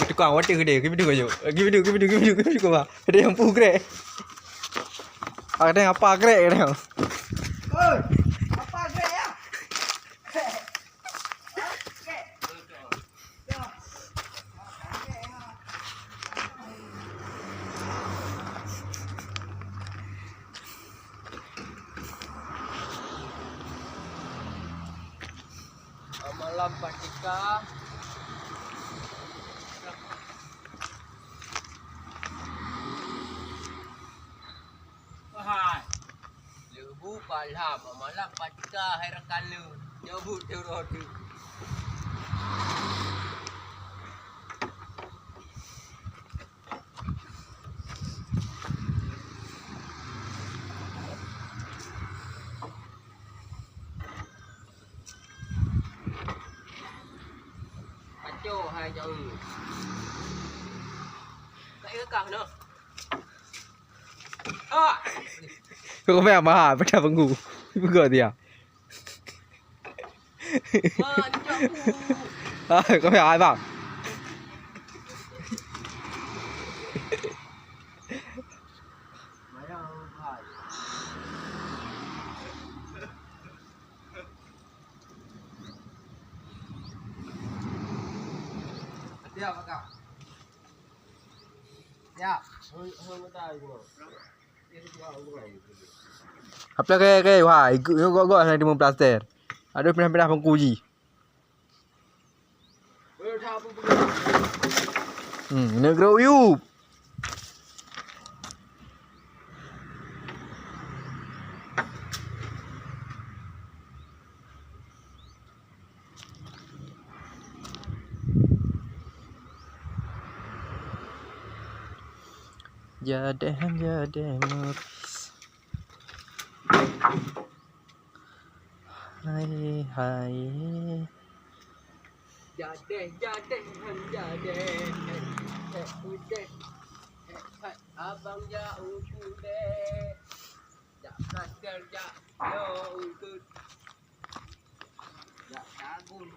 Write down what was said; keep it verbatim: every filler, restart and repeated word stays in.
Tukang, watèe geude, kibidu kajok. Kibidu, kibidu, kibidu, kibidu, kibidu, bah. Ada nyang pu krek. Ada nyang apa krek, ada nyang. Oi, apa krek ya? Malam Pak Cika. Wahai. Lebu palam malam Pak Cika hai rakan lu. Nyebut terus tu. Kacau hai jauh. Tak ada kah noh? Ha! Kau kau main apa? Ha, pecah penggu. Peugah dia. Ha, ni aku. Ha, kau main apa? Mayang hai. Dia apa kau? Apa ke ke wah, ikut gok-gok hana timu plaster. Aduh, pinah-pinah pengkuji. Hmm, negeri uyup. Jadeh, jadeh meuris. Hai, hai. Jadeh, jadeh, jadeh. Hek, hek, udeh. Hek, hek, abang jauh udeh. Jak plaster, jak lo udut. Jak dagun.